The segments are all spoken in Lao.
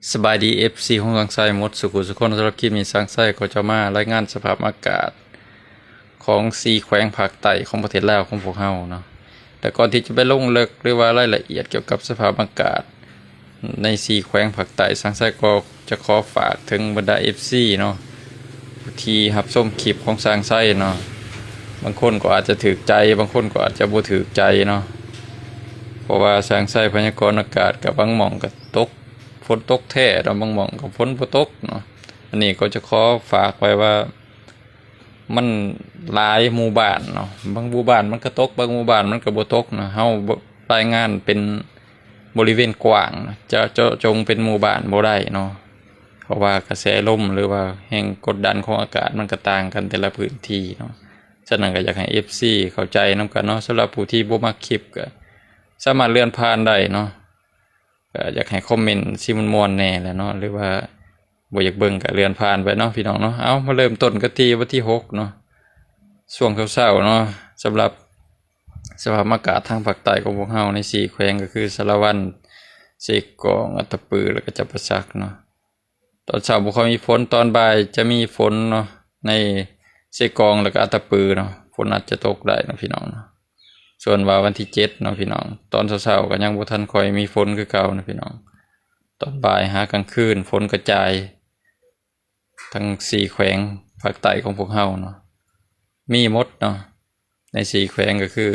ສະບາຍດີ ເອັຟຊີ ຂອງຊ່າງໄຊໝົດສູ່ຜູ້ສູ່ຄົນ. ສຳລັບຄລິບນີ້ ຊ່າງໄຊກໍຈະມາລາຍງານສະພາບອາກາດຂອງສີ່ແຂວງພາກໃຕ້ຂອງປະເທດລາວຂອງພວກເຮົາເນາະ. ແຕ່ກ່ອນທີ່ຈະໄປລົງເລິກ ຫຼືວ່າລາຍລະອຽດກ່ຽວກັບສະພາບອາກາດໃນສີ່ແຂວງພາກໃຕ້, ຊ່າງໄຊກໍຈະຂໍຝາກເຖິງບັນດາ ເອັຟຊີ ເນາະ ທີ່ຮັບຊົມຄລິບຂອງຊ່າງໄຊເນາະ. ບາງຄົນກໍອາດຈະຖືກໃຈ, ບາງຄົນກໍອາດຈະບໍ່ຖືກໃຈເນາະ. ເພາະວ່າຊ່າງໄຊພະຍາກອນອາກາດ ກັບບາງໝ່ອງກໍຕົກ ຝົນຕົກແທ້ເນາະ, ບາງໝ່ອງກໍຝົນບໍ່ຕົກເນາະ. ອັນນີ້ກໍຈະຂໍຝາກໄວ້ວ່າ ມັນຫຼາຍໝູ່ບ້ານເນາະ, ບາງໝູ່ບ້ານມັນກໍຕົກ, ບາງໝູ່ບ້ານມັນກໍບໍ່ຕົກເນາະ. ເຮົາລາຍງານເປັນບໍລິເວນກວ້າງ, ຈະເຈາະຈົງເປັນໝູ່ບ້ານບໍ່ໄດ້ເນາະ, ເພາະວ່າກະແສລົມ ຫຼືວ່າແຮງກົດດັນຂອງອາກາດ ມັນກໍຕ່າງກັນແຕ່ລະພື້ນທີ່ເນາະ. ສະນັ້ນກໍຢາກໃຫ້ ເອັຟຊີ ເຂົ້າໃຈນຳກັນເນາະ. ສຳລັບຜູ້ທີ່ບໍ່ມັກຄລິບ ກໍສາມາດເລື່ອນຜ່ານໄດ້ເນາະ. ກໍຢາກໃຫ້ຄອມເມັນຊິມ່ວນໆແດ່ແຫຼະເນາະ, ຫຼືວ່າບໍ່ຢາກເບິ່ງກໍເລື່ອນຜ່ານໄປເນາະ ພີ່ນ້ອງເນາະ. ເອົາ ມາເລີ່ມຕົ້ນກັນທີ່ວັນທີຫົກເນາະ, ຊ່ວງເຊົ້າໆເນາະ. ສຳລັບສະພາບອາກາດທາງພາກໃຕ້ຂອງພວກເຮົາໃນສີ່ແຂວງ ກໍຄືສາລະວັນ, ເຊກອງ, ອັດຕະປື ແລ້ວກໍຈຳປາສັກເນາະ. ຕອນເຊົ້າບໍ່ຄ່ອຍມີຝົນ, ຕອນບ່າຍຈະມີຝົນເນາະ. ໃນເຊກອງ ແລ້ວກໍອັດຕະປືເນາະ ຝົນອາດຈະຕົກໄດ້ເນາະ ພີ່ນ້ອງເນາະ. ສ່ວນວ່າວັນທີເຈັດເນາະ ພີ່ນ້ອງ, ຕອນເຊົ້າໆກໍຍັງບໍ່ທັນຄ່ອຍມີຝົນຄືເກົ່າເນາະ ພີ່ນ້ອງ. ຕອນບ່າຍຫາກາງຄືນ ຝົນກະຈາຍທັງສີ່ແຂວງພາກໃຕ້ຂອງພວກເຮົາເນາະ, ມີໝົດເນາະ. ໃນສີ່ແຂວງກໍຄື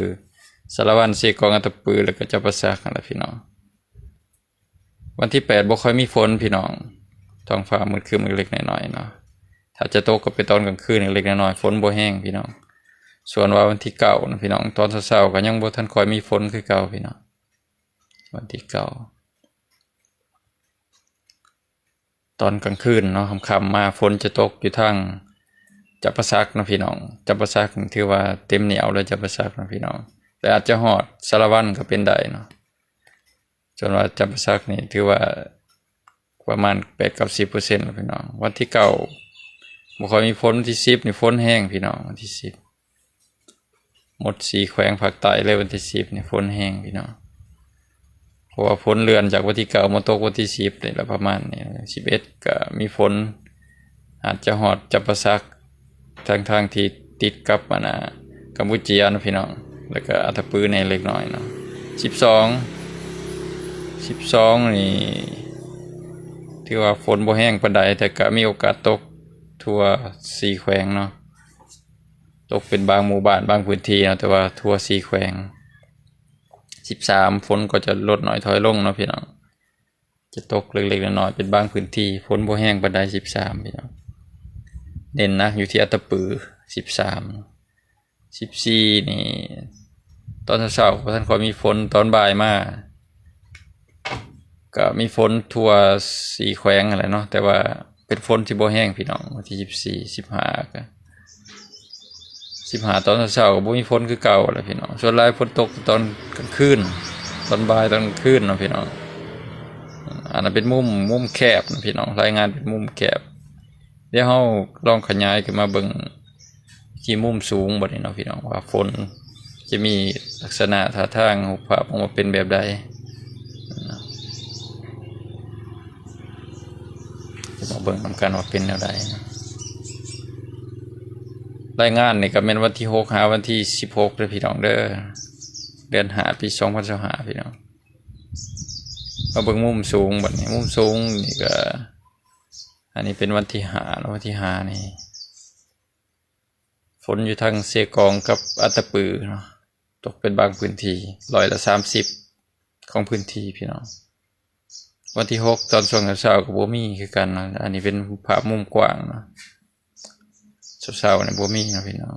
ສາລະວັນ, ເຊກອງ, ອັດຕະປື ແລ້ວກໍຈຳປາສັກຫັ້ນແຫຼະ ພີ່ນ້ອງ. ວັນທີແປດບໍ່ຄ່ອຍມີຝົນ ພີ່ນ້ອງ, ທ້ອງຟ້າມືດຄຶ້ມເລັກໆນ້ອຍໆເນາະ. ຖ້າຈະຕົກກໍເປັນຕອນກາງຄືນເລັກໆນ້ອຍໆ, ຝົນບໍ່ແຮງ ພີ່ນ້ອງ. ສ່ວນວ່າວັນທີເກົ້ານະ ພີ່ນ້ອງ, ຕອນເຊົ້າໆກໍຍັງບໍ່ທັນຄ່ອຍມີຝົນຄືເກົ່າ ພີ່ນ້ອງ. ວັນທີເກົ້າ ຕອນກາງຄືນເນາະ, ຄ່ຳໆມາ ຝົນຈະຕົກຢູ່ທາງຈຳປາສັກເນາະ ພີ່ນ້ອງ. ຈຳປາສັກນີ້ຖືວ່າເຕັມໜຽວເລີຍ ຈຳປາສັກເນາະ ພີ່ນ້ອງ, ແລະ ອາດຈະຮອດສາລະວັນກໍເປັນໄດ້ເນາະ. ສ່ວນວ່າຈຳປາສັກນີ້ຖືວ່າປະມານແປດເກົ້າສິບເປີເຊັນແລ້ວ ພີ່ນ້ອງ. ວັນທີເກົ້າບໍ່ຄ່ອຍມີຝົນ, ວັນທີສິບນີ້ຝົນແຮງ ພີ່ນ້ອງ, ວັນທີສິບ ໝົດສີ່ແຂວງພາກໃຕ້ເລີຍ. ວັນທີສິບນີ້ຝົນແຮງ ພີ່ນ້ອງ, ເພາະວ່າຝົນເລື່ອນຈາກວັນທີເກົ້າມາຕົກວັນທີສິບນີ້ລະ ປະມານນີ້. ສິບເອັດກໍມີຝົນ, ອາດຈະຮອດຈຳປາສັກ ທັງໆທີ່ຕິດກັບ ອັນນ່າ ກຳປູເຈຍເນາະ ພີ່ນ້ອງ, ແລ້ວກໍອັດຕະປືແດ່ເລັກນ້ອຍເນາະ. ສິບສອງ ສິບສອງນີ້ຖືວ່າຝົນບໍ່ແຮງປານໃດ, ແຕ່ກໍມີໂອກາດຕົກທົ່ວສີ່ແຂວງເນາະ. ຕົກເປັນບາງໝູ່ບ້ານ, ບາງພື້ນທີ່ເນາະ, ແຕ່ວ່າທົ່ວສີ່ແຂວງ. ສິບສາມ ຝົນກໍຈະລົດໜ້ອຍຖອຍລົງເນາະ ພີ່ນ້ອງ, ຈະຕົກເລັກໆນ້ອຍໆເປັນບາງພື້ນທີ່, ຝົນບໍ່ແຮງປານໃດ ສິບສາມ ພີ່ນ້ອງ. ເນັ້ນໜັກຢູ່ທີ່ອັດຕະປື ສິບສາມ. ສິບສີ່ນີ້ ຕອນເຊົ້າໆບໍ່ທັນຄ່ອຍມີຝົນ, ຕອນບ່າຍມາກໍມີຝົນທົ່ວສີ່ແຂວງຫັ້ນແຫຼະເນາະ, ແຕ່ວ່າເປັນຝົນທີ່ບໍ່ແຮງ ພີ່ນ້ອງ. ວັນທີສິບສີ່ ສິບຫ້າ ກໍ ສິບຫ້າ ຕອນເຊົ້າໆກໍບໍ່ມີຝົນຄືເກົ່າແຫຼະ ພີ່ນ້ອງ. ສ່ວນຫຼາຍຝົນຕົກຕອນກາງຄືນ, ຕອນບ່າຍ, ຕອນກາງຄືນເນາະ ພີ່ນ້ອງ. ອັນນັ້ນເປັນມຸມ, ມຸມແຄບເນາະ ພີ່ນ້ອງ, ລາຍງານເປັນມຸມແຄບ. ດຽວເຮົາລອງຂະຫຍາຍຂຶ້ນມາເບິ່ງທີ່ມຸມສູງບັດນີ້ເນາະ ພີ່ນ້ອງ, ວ່າຝົນຈະມີລັກສະນະທ່າທາງ ຮູບພາບອອກມາເປັນແບບໃດ. ຈະມາເບິ່ງນຳກັນວ່າເປັນແນວໃດ. ລາຍງານນີ້ກໍແມ່ນວັນທີຫົກຫາວັນທີສິບຫົກເດີ ພີ່ນ້ອງເດີ, ເດືອນຫ້າ ປີສອງພັນຊາວຫ້າ ພີ່ນ້ອງ. ມາເບິ່ງມຸມສູງບັດນີ້, ມຸມສູງນີ້ກໍ ອັນນີ້ເປັນວັນທີຫ້າເນາະ, ວັນທີຫ້ານີ້ ຝົນຢູ່ທາງເຊກອງກັບອັດຕະປືເນາະ, ຕົກເປັນບາງພື້ນທີ່ ຮ້ອຍລະສາມສິບຂອງພື້ນທີ່ ພີ່ນ້ອງ. ວັນທີຫົກ ຕອນຊ່ວງເຊົ້າໆກໍບໍ່ມີຄືກັນເນາະ, ອັນນີ້ເປັນພາບມຸມກວ້າງເນາະ, ເຊົ້າໆນີ້ບໍ່ມີເນາະ ພີ່ນ້ອງ.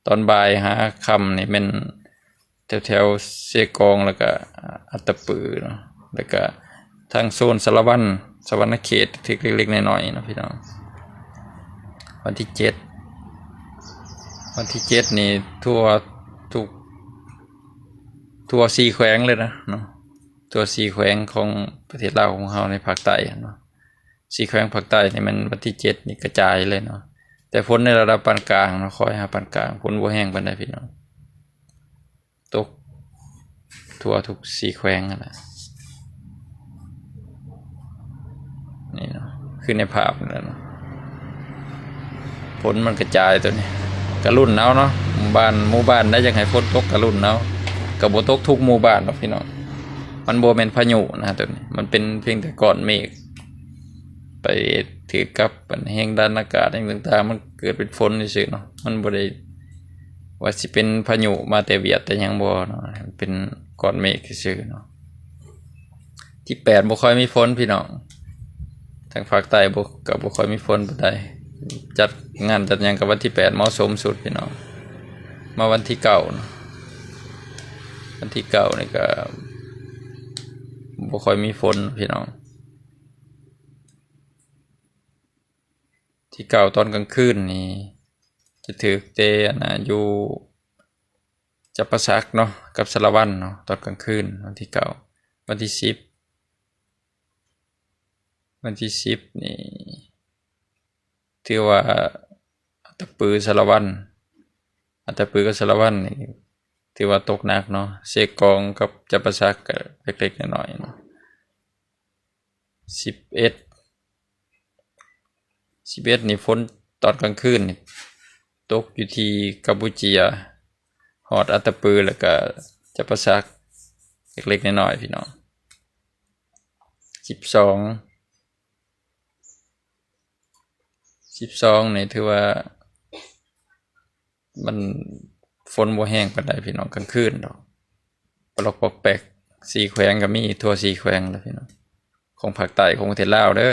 ຕອນບ່າຍຫາຄ່ຳນີ້ແມ່ນແຖວໆເຊກອງ ແລ້ວກະອັດຕະປືເນາະ, ແລ້ວກະທາງໂຊນສາລະວັນ, ສະຫວັນນະເຂດ ຖືກເລັກໆນ້ອຍໆເນາະ ພີ່ນ້ອງ. ວັນທີເຈັດ ວັນທີເຈັດນີ້ທົ່ວທຸກ ທົ່ວສີ່ແຂວງເລີຍນະເນາະ, ທົ່ວສີ່ແຂວງຂອງປະເທດລາວຂອງເຮົາໃນພາກໃຕ້ເນາະ. ສີ່ແຂວງພາກໃຕ້ນີ້ແມ່ນວັນທີເຈັດນີ້ກະຈາຍເລີຍເນາະ, ແຕ່ຝົນໃນລະດັບປານກາງເນາະ, ຄ່ອຍຫາປານກາງ, ຝົນບໍ່ແຮງປານໃດ ພີ່ນ້ອງ. ຕົກທົ່ວທຸກສີ່ແຂວງຫັ້ນແຫຼະ. ຄືໃນພາບນັ້ນແຫຼະເນາະ. ຝົນມັນກະຈາຍໂຕນີ້ ກະລຸ້ນເອົາເນາະ. ບ້ານ ໝູ່ບ້ານໃດຢາກໃຫ້ຝົນຕົກກະລຸ້ນເອົາ. ກະບໍ່ຕົກທຸກໝູ່ບ້ານດອກພີ່ນ້ອງ. ມັນບໍ່ແມ່ນພາຍຸນະໂຕນີ້ ມັນເປັນພຽງແຕ່ກ້ອນເມກ ໄປຖືກກັບອັນແຮງດັນອາກາດຫຍັງຕ່າງໆ ມັນເກີດເປັນຝົນຊື່ໆເນາະ. ມັນບໍ່ໄດ້ວ່າຊິເປັນພາຍຸມາແຕ່ຫວຽດແຕ່ຫຍັງບໍ່ເນາະ ເປັນກ້ອນເມກຊື່ໆເນາະ. ທີແປດບໍ່ຄ່ອຍມີຝົນພີ່ນ້ອງ ທາງພາກໃຕ້ບໍ່ ກະບໍ່ຄ່ອຍມີຝົນປານໃດ. ຈັດງານຈັດຫຍັງກະວັນທີແປດເໝາະສົມສຸດພີ່ນ້ອງ. ມາວັນທີເກົ້າເນາະ ວັນທີເກົ້ານີ້ກະບໍ່ຄ່ອຍມີຝົນພີ່ນ້ອງ. ທີເກົ້າຕອນກາງຄືນນີ້ ຈະຖືກແຕ່ອັນນະ ຢູ່ຈຳປາສັກເນາະ ກັບສາລະວັນເນາະ ຕອນກາງຄືນ ວັນທີເກົ້າ. ວັນທີສິບ ວັນທີສິບນີ້ ຖືວ່າອັດຕະປື ສາລະວັນ ອັດຕະປືກັບສາລະວັນນີ້ ຖືວ່າຕົກໜັກເນາະ. ເຊກອງກັບຈຳປາສັກກະເລັກໆນ້ອຍໆເນາະ. ສິບເອັດ ສິບເອັດນີ້ຝົນຕອນກາງຄືນນີ້ ຕົກຢູ່ທີ່ກຳປູເຈຍ ຮອດອັດຕະປື ແລ້ວກະຈຳປາສັກ ເລັກໆນ້ອຍໆພີ່ນ້ອງ. ສິບສອງ ສິບສອງນີ້ຖືວ່າ ມັນ ຝົນບໍ່ແຮງປານໃດພີ່ນ້ອງ ກາງຄືນດອກ ປະລັອກປອກແປກ. ສີ່ແຂວງກະມີ ທົ່ວສີ່ແຂວງແຫຼະພີ່ນ້ອງ ຂອງພາກໃຕ້ຂອງປະເທດລາວເດີ.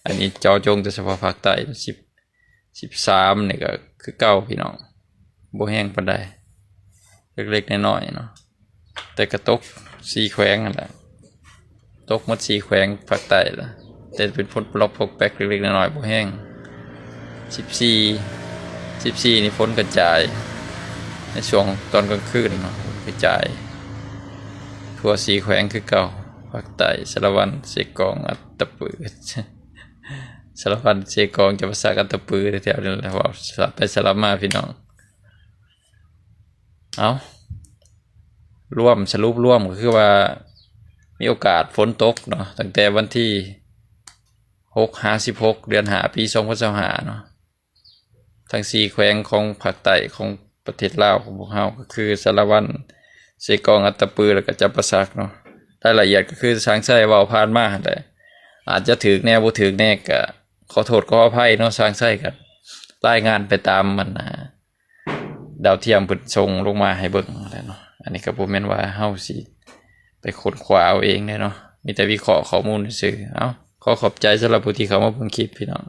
ອັນນີ້ເຈາະຈົງແຕ່ສະເພາະພາກໃຕ້. ສິບ ສິບສາມນີ້ກະຄືເກົ່າພີ່ນ້ອງ ບໍ່ແຮງປານໃດ ເລັກໆນ້ອຍໆເນາະ ແຕ່ກະຕົກສີ່ແຂວງຫັ້ນແຫຼະ. ຕົກໝົດສີ່ແຂວງພາກໃຕ້ລະ ແຕ່ເປັນຝົນປະລັອກປອກແປກເລັກໆນ້ອຍໆ ບໍ່ແຮງ. ສິບສີ່ ສິບສີ່ນີ້ຝົນກະຈາຍໃນຊ່ວງຕອນກາງຄືນເນາະ ກະຈາຍທົ່ວສີ່ແຂວງຄືເກົ່າ ພາກໃຕ້ ສາລະວັນ ເຊກອງ ອັດຕະປື ສາລະວັນ ເຊກອງ ຈຳປາສັກ ອັດຕະປື ແຖວໆນີ້ແຫຼະ ເວົ້າສະຫຼັບໄປສະຫຼັບມາພີ່ນ້ອງ. ເອົາ ລວມ ສະຫຼຸບລວມກະຄືວ່າ ມີໂອກາດຝົນຕົກເນາະ ຕັ້ງແຕ່ວັນທີຫົກຫາສິບຫົກ ເດືອນຫ້າ ປີສອງພັນຊາວຫ້າເນາະ. ທັງສີ່ແຂວງຂອງພາກໃຕ້ຂອງປະເທດລາວຂອງພວກເຮົາ ກະຄືສາລະວັນ ເຊກອງ ອັດຕະປື ແລ້ວກະຈຳປາສັກເນາະ. ລາຍລະອຽດກະຄືຊ່າງໄຊເວົ້າຜ່ານມາຫັ້ນແຫຼະ ອາດຈະຖືກແດ່ບໍ່ຖືກແດ່ ກະຂໍໂທດຂໍອະໄພເນາະ. ຊ່າງໄຊກະລາຍງານໄປຕາມອັນນະ ດາວທຽມເພິ່ນສົ່ງລົງມາໃຫ້ເບິ່ງຫັ້ນແຫຼະເນາະ. ອັນນີ້ກະບໍ່ແມ່ນວ່າເຮົາຊິໄປຄົ້ນຄວ້າເອົາເອງເດ້ເນາະ ມີແຕ່ວິເຄາະຂໍ້ມູນຊື່ໆ. ເອົາ ຂໍຂອບໃຈສຳລັບຜູ້ທີ່ເຂົ້າມາເບິ່ງຄລິບພີ່ນ້ອງ.